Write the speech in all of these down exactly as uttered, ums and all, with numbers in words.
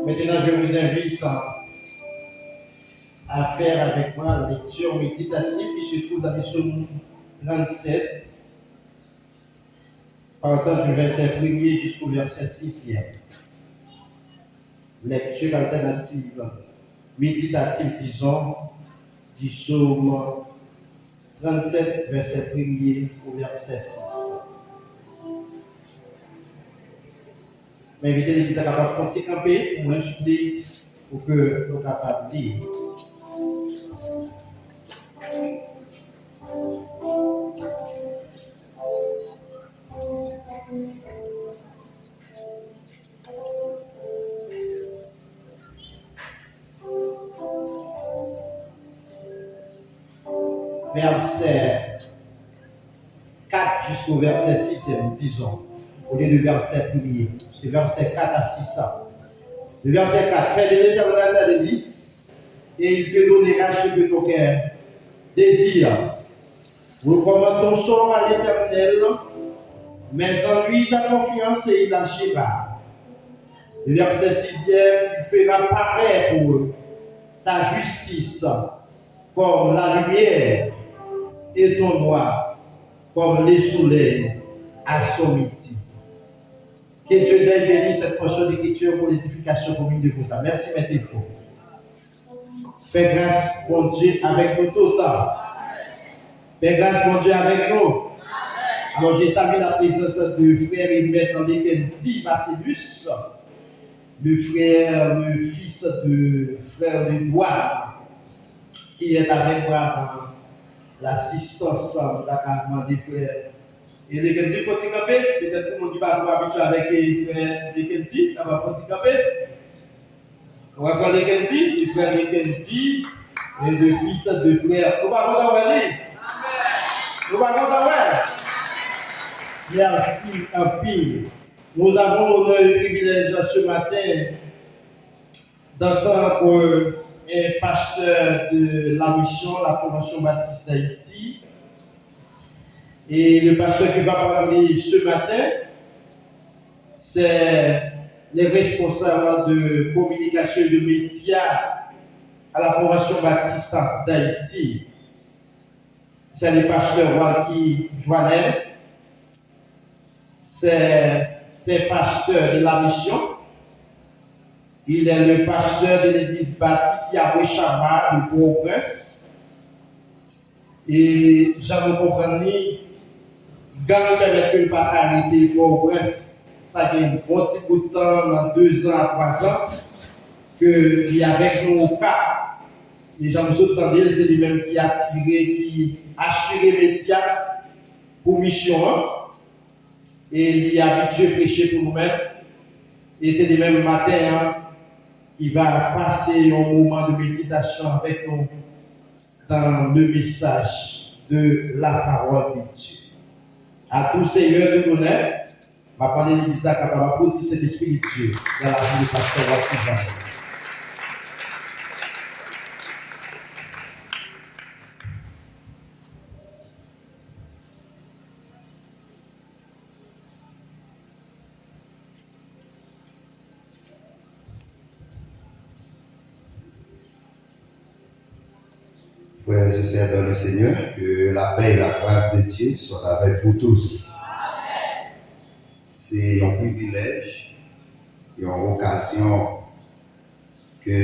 Maintenant, je vous invite à faire avec moi la lecture méditative qui se trouve dans le psaume trente-sept, partant du verset premier jusqu'au verset sixième. Lecture alternative, méditative, disons, du psaume trente-sept, verset premier au verset six. Mwen envite legliz la kapab fè yon ti kanpe pou mwen, souple, pou ke nou kapab li. Vèsè kat jisko vèsè sis, disons, au lieu de verset premier. C'est verset quatre à six. Le verset quatre, fais de l'Éternel ta délice, et il te donnera ce que ton cœur désire. Recommande ton sort à l'Éternel, mets en lui ta confiance et il agira. Le verset sixième, il fera paraître ta justice comme la lumière et ton droit comme le soleil à son midi. Que Dieu daigne bénir cette portion d'écriture pour l'édification commune de vos âmes. Merci, Maître Efo. Fè gras Bondye avèk nou tout. Fè gras Bondye avèk nou. Alors, je salue la présence de frère et maître Lekendi Marcellus, le frère, le fils de frère de Edouard, qui est avec moi dans l'assistance, dans la commande de frère. E Lekendi, fò ti kanpe, petèt pou moun ki pa twò abitye avèk, e, frè Lekendi, kapab fò ti kanpe. Ou wè frè Lekendi, se frè Lekendi, e de fils de frère. Ou pa kontan wè li? Ou pa kontan wè? Merci anpil. Nous avons l'honneur et le privilège ce matin d'entendre un pasteur de la mission, la Convention Baptiste d'Haïti. Et le pasteur qui va parler ce matin, c'est le responsable de communication et de médias à la Convention Baptiste d'Haïti. C'est le pasteur Walky Joannel. C'est un pasteur de la mission. Il est le pasteur de l'église baptiste Yahweh Shammah de Port-au-Prince. E jan nou konprann li, gang pèmèt ke l pa ka rete Pòtoprens. Sa gen yon bon ti bout tan, nan dezan a twazan, ke li avèk nou Okap. E jan nou sot tande l, se li menm ki atire, ki asire medya pou misyon an. E li abitye preche pou nou menm. E se li menm maten an ki va pase yon moman de meditasyon avèk nou dans le message de la parole de Dieu. À tout seigneur tout honneur, m ap mande legliz la kapab aplodi Sentespri de Dye dans la vie de pasteur Walter Jean. Frères et sœurs dans le Seigneur, que la paix et la grâce de Dieu soient avec vous tous. Se yon privilèj, yon okazyon ke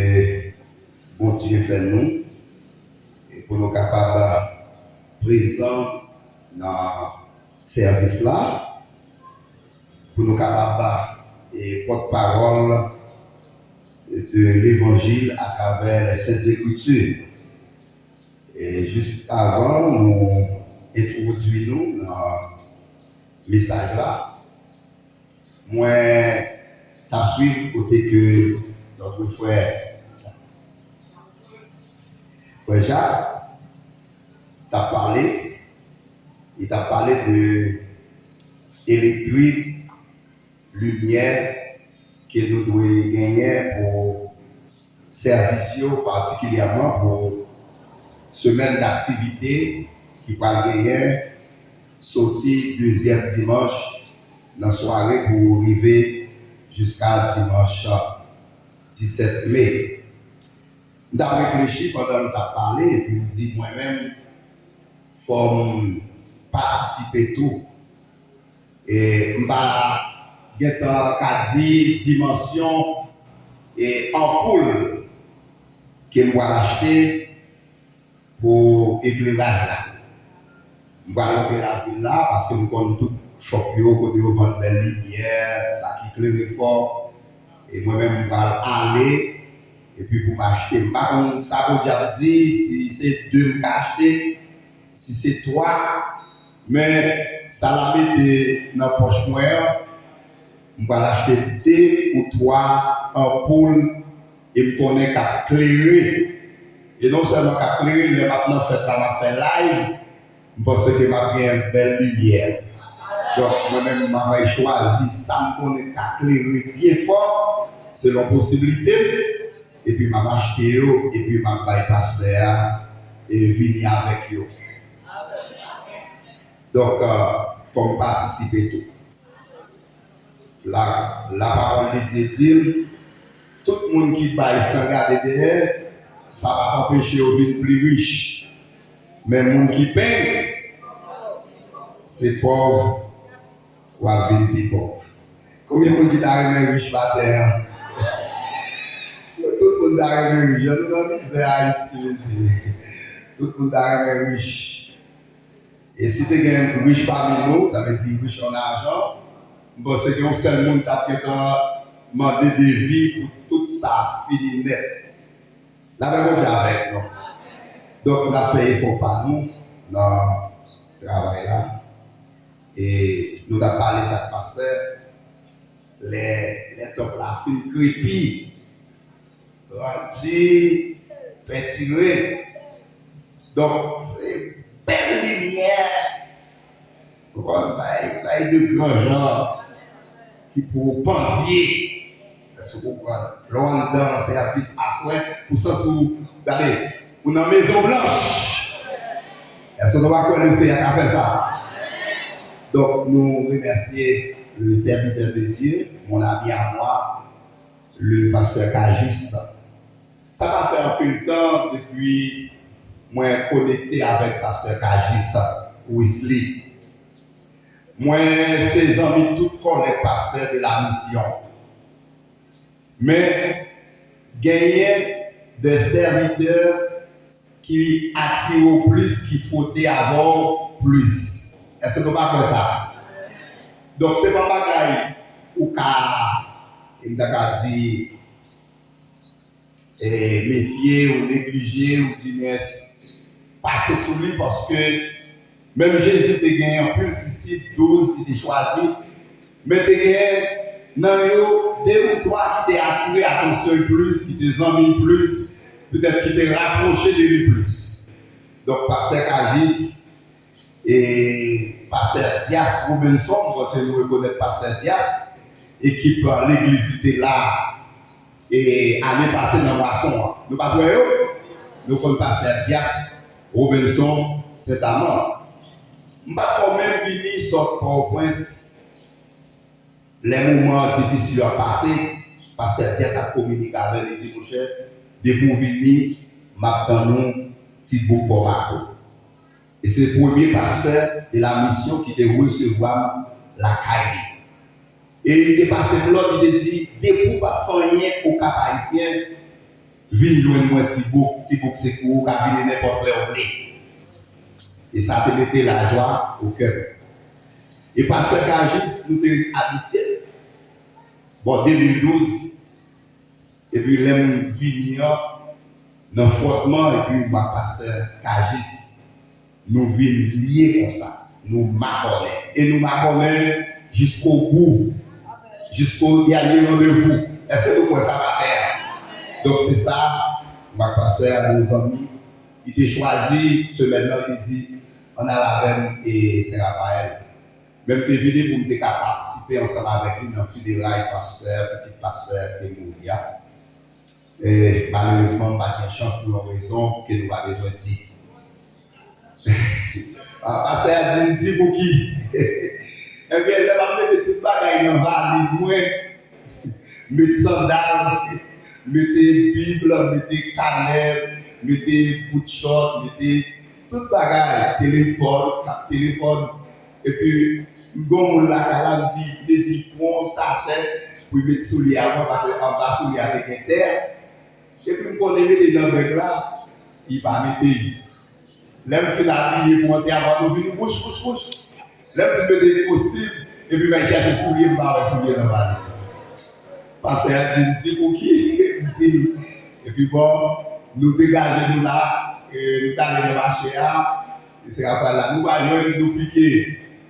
Bondye fè nou, e pou nou kapab prezan nan sèvis la, pou nou kapab, e, pòtpawòl de levanjil atravè les Saintes Écritures. E jis avan nou entwodui nou nan mesaj la, mwen t ap swiv kote ke notre frè, frè Jak t ap pale, li t ap pale de elektrik, limyè ke nou dwe genyen pou sèvis yo, patikilyèman pou semèn daktivite ki pral genyen soti dezyèm dimanch nan sware pou rive jiska dimanch disèt me. M t ap reflechi pandan nou t ap pale, epi m di mwen menm, fò m patisipe tou. E m pa gentan ka di dimansyon e anpoul ke m pral achte pou ekleraj la. M pral rantre lavil la, paske m konn tout chòp yo, kote yo vann bèl limyè, sa ki klere fò. E mwen menm, m pral ale, epi pou m achte. M pa konn sa Bondye ap di, si se de m ka achte, si se twa, men sa l a mete nan pòch mwen an, m pral achte de ou twa anpoul e m konnen k ap klere. E non sèlman k ap klere, lè m ap nan fèt la, m ap fè live, m panse ke m ap gen bèl limyè. Donk, mwen menm, m ap chwazi sa m konnen k ap klere byen fò, selon posiblite m, epi m ap achte yo, epi m ap bay pastè a, e vini avèk yo. Donk, euh, fò m patisipe tou. La, la parole de Dieu di m, tout moun ki bay san gade dèyè, sa p ap anpeche yo vin pli rich. Men moun ki peng, se pòv, w ap vin pi pòv. Konbyen moun ki ta renmen rich maten an? Tout moun ta renmen rich. Jan nou nan mizè Ayiti, mesye. Tout moun ta renmen rich. E si te gen rich pami nou, sa vle di rich an lajan, m panse gen yon sèl moun t ap gentan mande devi pou tout sa fini nèt. Lapè Bondye avèk nou. Donk, n ap fè efò pa nou nan travay la. E nou t ap pale sa ak pastè. Lè, lè tanp la fin krepi, randi, pentire. Donk, se bèl limyè. Konprann? Bay, bay de gran jan ki pou pandye. Èske w konprann? Lè w anndan sèvis aswè, ou santi w, gade, ou nan Mezon Blanch. Èske nou pa kwè le Seyè ka fè sa? Donk, nou remèsye le serviteur de Dieu, mon ami à moi, le pasteur Kajis. Sa pa fè anpil tan depi mwen konekte avèk pastè Kajis Wesley. Mwen se zanmi tout kòlèg pastè de la misyon. Men, genyen de sèvitè ki atire w plis, ki fwote avè w plis. Èske nou pa kwè sa? Donk, se pa bagay ou ka, m ta ka di, e, mefye ou neglije ou dimens pase sou li, paske menm Jezi te gen anpil disip, douz li te chwazi, men te gen nan yo de ou twa ki te atire atansyon l plis, ki te zanmi l plis, petèt ki te rapwoche de li plis. Donk, pastè Kajis, e pastè Dias Robinson, mwen panse nou rekonèt pastè Dias, ekip legliz li te la, e ane pase nan Mwason an. Nou pa t wè yo? Nou konn pastè Dias Robinson Sentaman. M pa t ko menm vini sot Pòtoprens. Lè moman difisil yo ap pase, pastè Dias ap kominike avè m, li di, monchè, depi w vini, m ap tann ou, Ti Bouk Bòmato. E se premye pastè de la misyon ki te resevwa m lakay li. E li te pase m lòd, li te di, depi w p ap fè anyen Okap Ayisyen, vin jwenn mwen Ti Bouk, Ti Bouk se pou ou, w ka vini nenpòt lè w vle. E sa te mete lajwa o kè m. E pastè Kajis, nou te abitye, bò de mil douz, epi lè m vini an, nan fwòtman, epi m ak pastè Kajis, nou vin lye konsa. Nou makònen. E nou makònen jiskobou. Jisko dènye randevou. Èske nou kwè sa, pastè? Donk, se sa, m ak pastè a, nou zanmi. Li te chwazi semèn nan, li di, ann al avè m e Sen Rafayèl. Men m te vini pou m te ka patisipe ansanm avèk li nan fineray pastè, pitit pastè ki te mouri a. E, malerezman, m pa t gen chans pou yon rezon ke nou pa bezwen di. Ah, pastè a di m, di pou ki? Ebyen, lè m ap mete tout bagay nan valiz mwen, met sandal, Mete bib, mete kanèt, mete bout chòt, mete tout bagay, telefòn, kap telefòn. Epi, m gen yon moun lakay la, m di, m te di, pran yon sachè pou l met soulye a mwen, paske anba soulye a te gen tè. Epi, m konnen mete nan bèg la, li pa mete. Lè m fin abiye pou antre, avan nou vin wouch, wouch, wouch. Lè m fin mete kostim, epi m al chache soulye, m pa wè soulye nan valiz. Pastè a di m, di pou ki? M di, epi bon, nou degaje nou la, e, nou t ale nan mache a, e se Rafael la, nou pa jwenn, nou pike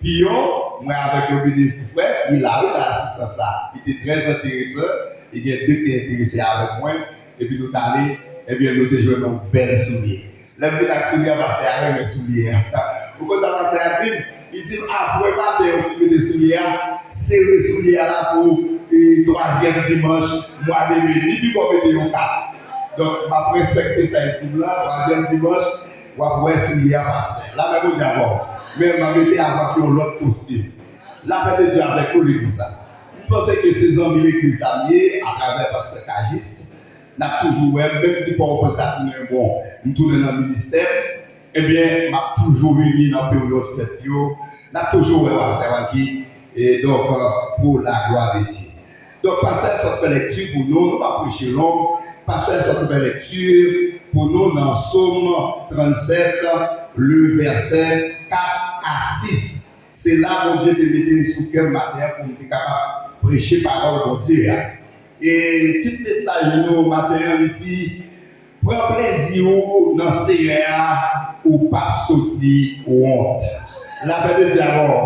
piyon, mwen avèk yon bebe frè, li la, wi, nan asistans la. Li te trè enteresan, e gen de ki te enterese avèk mwen, epi nou t ale, ebyen, nou te jwenn yon bèl soulye. Lè m vin ak soulye a, pastè a renmen soulye a. Ou konn sa pastè a di m? Li di m, apre maten yo fin mete soulye a, sere soulye a la pou, e, twazyèm dimanch mwa de me. Li pi bon mete yon kap. Donk, m ap respekte sa l di m la, twazyèm dimanch, w ap wè soulye a pastè. Lapè Bondye avè w. Men m a mete avèk yon lòt kostim. Lapè de Dye avèk ou, legliz la. M panse ke se zanmi legliz la m ye, atravè pastè Kajis. N ap toujou wè, menm si Pòtoprens la tounen bon, m tounen nan ministè, ebyen, m ap toujou vini nan peryòd fèt yo. N ap toujou wè pastè Wanky, e donk, euh, pour la gloire de Dieu. Donk, pastè a sot fè lekti pou nou, nou pa preche long, pastè a sot fè lekti pou nou nan Sòm trannsèt, le vèsè kat a sis. Se la Bondye te mete l sou kè m maten an pou m te kapab preche pawòl Bondye a. E tit mesaj nou maten an, li di, pran plezi w nan Seyè a, ou p ap soti wont. Lapè de Dye avè w.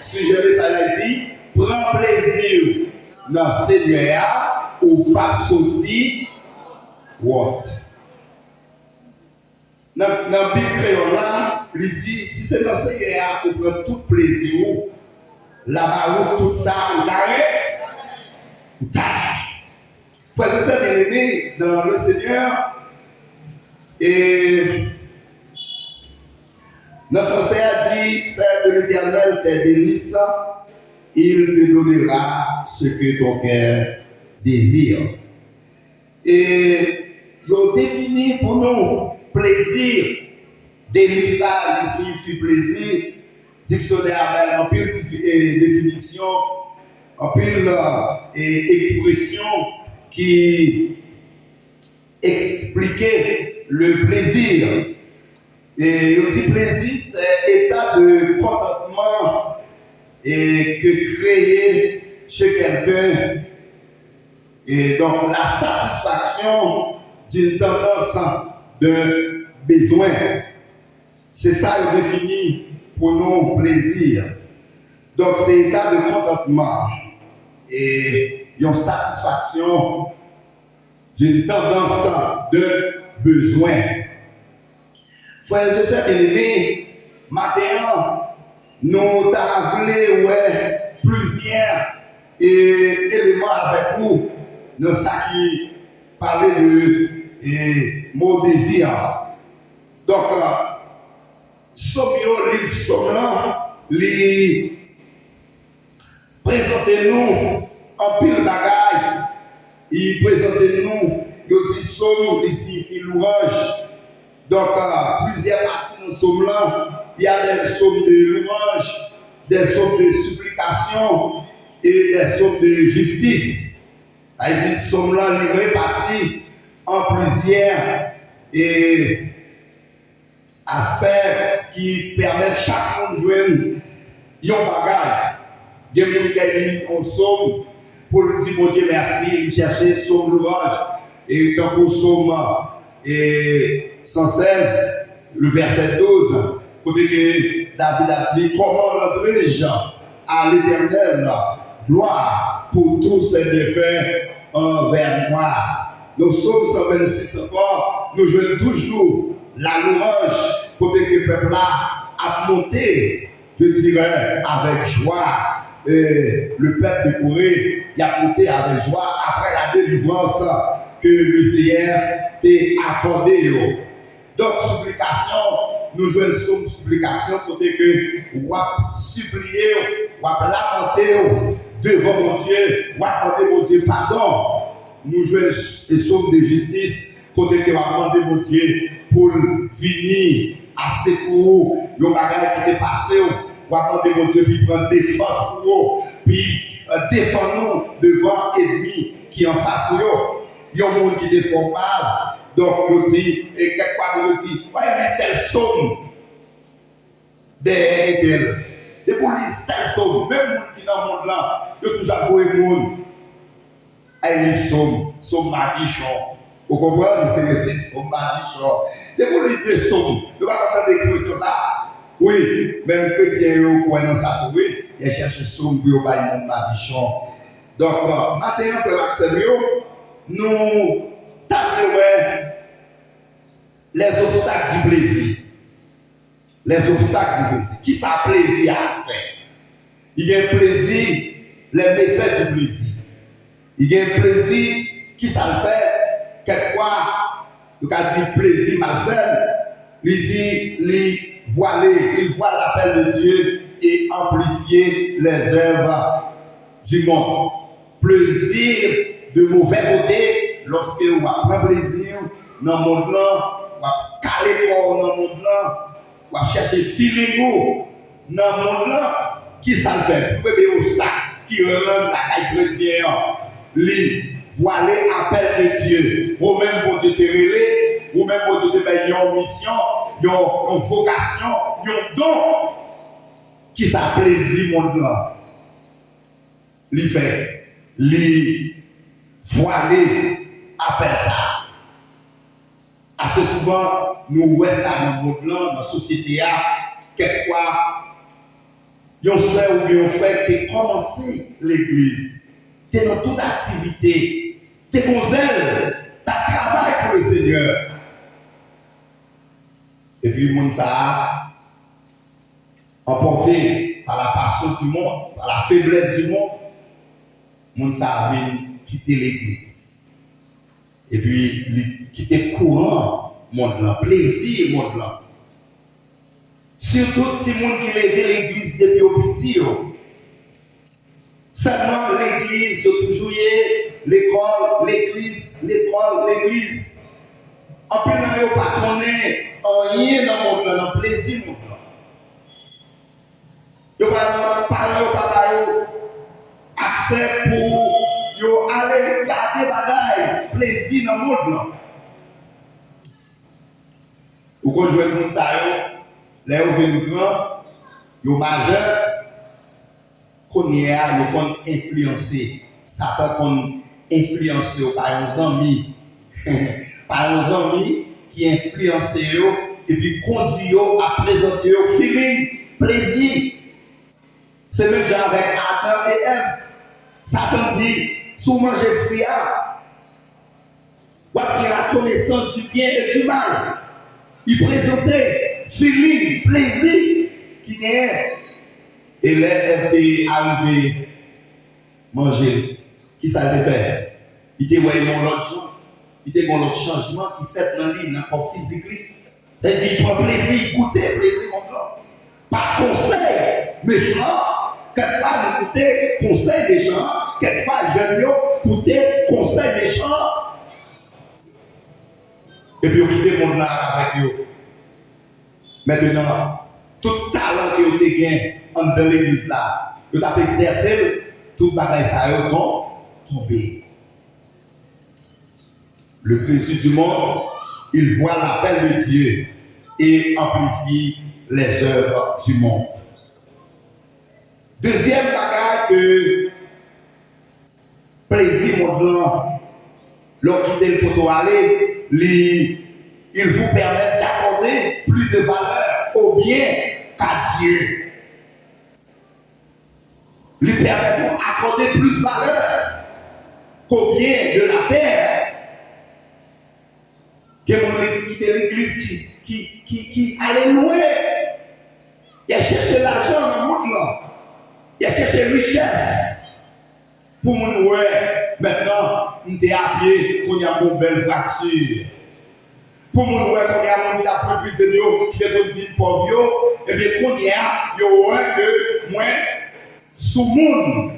Sijè mesaj la di, pran plezi w nan Seyè a, ou p ap soti wont. Nan, nan Bib kreyòl la, li di, si se nan Seyè a ou pran tout plezi w, l a ba ou tout sa ou ta re, ou ta. Frères et sœurs bien-aimés dans le Seigneur, et nan fransè a di, fais de l'Éternel tes délices, il te donnera ce que ton cœur désire. E yo defini pou nou plezi, delis la, li siyifi plezi. Diksyonè a bay anpil difi-, e, definisyon, anpil, e, ekspresyon ki eksplike le plaisir. E yo di plezi, se eta de kontantman e ke kreye chez quelqu'un, et donc la satisfaction d'une tendance, d'un besoin. Se sa yo defini pou nou plezi. Donk, se eta de kontantman e yon satisfaksyon d'une tendance, d'un besoin. Frères et sœurs bien-aimés, maten an, nou ta vle wè plizyè, e, eleman avèk ou nan sa ki pale de, e, mo dezi a. Donk, Sòm yo, liv Sòm lan, li prezante nou anpil bagay. Li prezante nou, yo di sòm, li siyifi louwanj. Donk, euh, plizyè pati nan sòm lan, il y a des psaumes de louange, des psaumes de supplication et des psaumes de justice. Sa vle di sòm lan, li repati an plizyè, e, aspè ki pèmèt chak moun jwenn yon bagay. Gen moun ki li yon sòm pou l di Bondye mèsi, li chèche sòm louwanj, e tankou sòm, e, san sèz, le vèsè douz, kote ke David ap di, comment rendrai-je à l'Éternel gloire pour tous ses bienfaits envers moi? Nan Sòm san vennsis ankò, nou jwenn toujou la louanj, kote ke pèp la ap monte, je dirais, avec joie, euh, le peuple de Corée, y ap monte avec joie après la délivrance que le Seigneur te akòde yo. Donk, siplikasyon, nou jwenn sòm siplikasyon kote ke w ap sipliye, w ap lamante w devan Bondye, w ap mande Bondye padon. Nou jwenn sòm de jistis, kote ke w ap mande Bondye pou l vini a sekou ou. Yon bagay ki te pase w, w ap mande Bondye pou l pran defans pou ou, pou l, eh, defann ou devan ènmi ki anfas ou yo. Yon moun ki te fè w mal, donk, yo di, e kèk fwa, yo di, "Wè, li tèl sòm." Dèyè entèl. Depi w li tèl sòm, menm moun ki nan mond lan, yo toujou ap voye moun. Ay, li sòm, sòm madichon. Ou konprann? Yo di sòm madichon. Depi w li de sòm, yo pa konn tande ekspresyon sa? Wi, menm kretyen yo kwè nan sa tou, wi. Y al chèche sòm pou yo bay moun madichon. Donk, maten an, frè m ak sè m yo, nou ta vle wè les obstacles du plaisir. Les obstacles du plaisir. Kisa plezi a ap fè? Li gen plezi, les méfaits du plaisir. Li gen plezi, kisa l fè? Kèk fwa, nou ka di plezi malsèn, li di, li vwale, il voile l'appel de Dieu et amplifie les œuvres du monde. Plezi de movè kote, lòske w ap pran plezi w nan mond lan, w ap kale kò w nan mond lan, w ap chèche feeling ou nan mond lan, kisa l fè? Premye obstak ki rann lakay kretyen an, li vwale apèl de Dye. Ou menm Bondye te rele, ou menm Bondye te bay yon misyon, yon, yon vokasyon, yon don. Kisa plezi mond lan li fè? Li vwale apèl sa a. Ase souvan, nou wè sa nan mond lan, nan sosyete a. Kèk fwa, yon sè oubyen yon frè te kòmanse legliz, te nan tout aktivite, te gon zèl, t ap travay pou Lesenyè. Epi moun sa a, emporté par la passion du monde, par la faiblesse du monde, moun sa a vin kite legliz. Epi li kite kouran mond lan, plezi mond lan. Sitou timoun ki leve legliz depi yo piti yo. Sèlman legliz yo toujou ye, lekòl, legliz, lekòl, legliz. Anpil nan yo pa konnen anyen nan mond lan, nan plezi mond lan. Yo pa, paran yo pa ba yo aksè pou yo ale gade bagay, plezi nan mond lan. Ou konn jwenn moun sa yo, lè yo vin gran, yo majè, kounye a, yo konn enfliyanse. Satan konn enfliyanse yo pa yon zanmi. Pa yon zanmi ki enfliyanse yo, epi kondui yo a prezante yo feeling, plezi. Se menm jan avèk Adan e Èv. Satan di, si w manje fwi a, w ap gen la connaissance du bien et du mal. Li prezante feeling, plezi ki genyen. E lè Èv te arive manje l, kisa l te fè? Li te wè yon lòt jan. Li te gen yon lòt chanjman ki fèt nan li, nan kò fizik li. Sa vle di, li pran plezi, li goute plezi mond lan. Pa konsèy mechan an, kèk fwa nou koute konsèy mechan an, kèk fwa jèn yo koute konsèy mechan an. Epi yo kite mond lan avèk yo. Mentnan, tout talan ke yo te gen anndan legliz la, yo t ap egzèse l, tout bagay sa yo ton-, tonbe. Le plaisir du monde, il voile l'appel de Dieu et amplifie les œuvres du monde. Dezyèm bagay ke plezi mond lan, lè w kite l pote w ale, li, il vous permet d'accorder plus de valeur au bien qu'à Dieu. Li pèmèt ou akòde plis valè ke w byen de latè. Gen moun ki kite legliz ki, ki, ki, ki ale lwen. Y al chèche lajan nan mond lan. Y al chèche richès. Pou moun wè, mentnan, m te a pye, kounye a m gon bèl vwati. Pou moun wè, kounye a moun ki t ap meprize m yo, ki te konn di m pòv yo, ebyen, kounye a, yo wè ke mwen sou moun.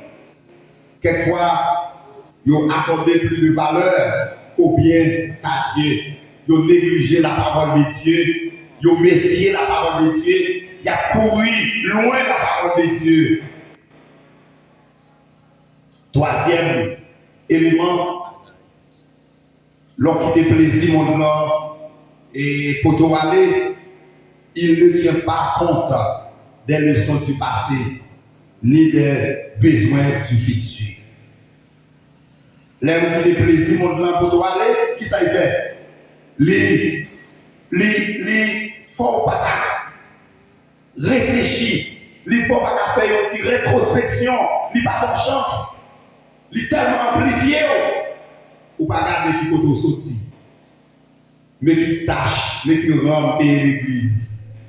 Kèk fwa, Yo akòde plis de valè ke byen a Dye. Yo neglije lapawòl de Dye. Yo mefye lapawòl de Dye. Y ap kouri lwen lapawòl de Dye. Twazyèm eleman, lè w kite plezi mond lan e pote w ale, il ne tient pas compte des leçons du passé ni des besoins du futur. Lè w kite plezi mond lan pote w ale, kisa l fè? Li, li, li fè w pa ka reflechi, li fè w pa ka fè yon ti retwospeksyon, li pa ba w chans, li tèlman anplifye w, ou pa gade ki kote w soti. Men ki tach, men ki ranm te ye legliz.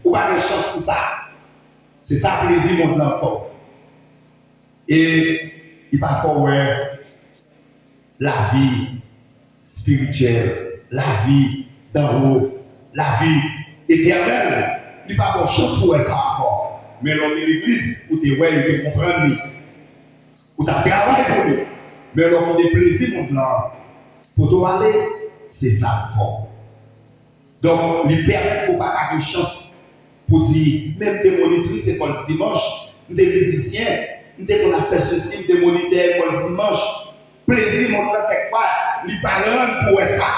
Ou pa gen chans pou sa. Se sa plezi mond lan fè w. E li pa fè w wè lavi espirityèl, lavi danwo, lavi etènèl. Li pa ba w chans pou wè sa ankò. Men lè w te legliz, ou te wè, ou te konprann li. Ou t ap travay pou li. Men lè w kite plezi mond lan pote w ale, se sa l fè w. Donk, li pèmèt ke w pa ka gen chans pou di, men m te monitris ekòl dimanch, m te mizisyen, m te konn ap fè sesi, m te monitè ekòl dimanch. Plezi mond lan kèk fwa, li pa rann pou wè sa.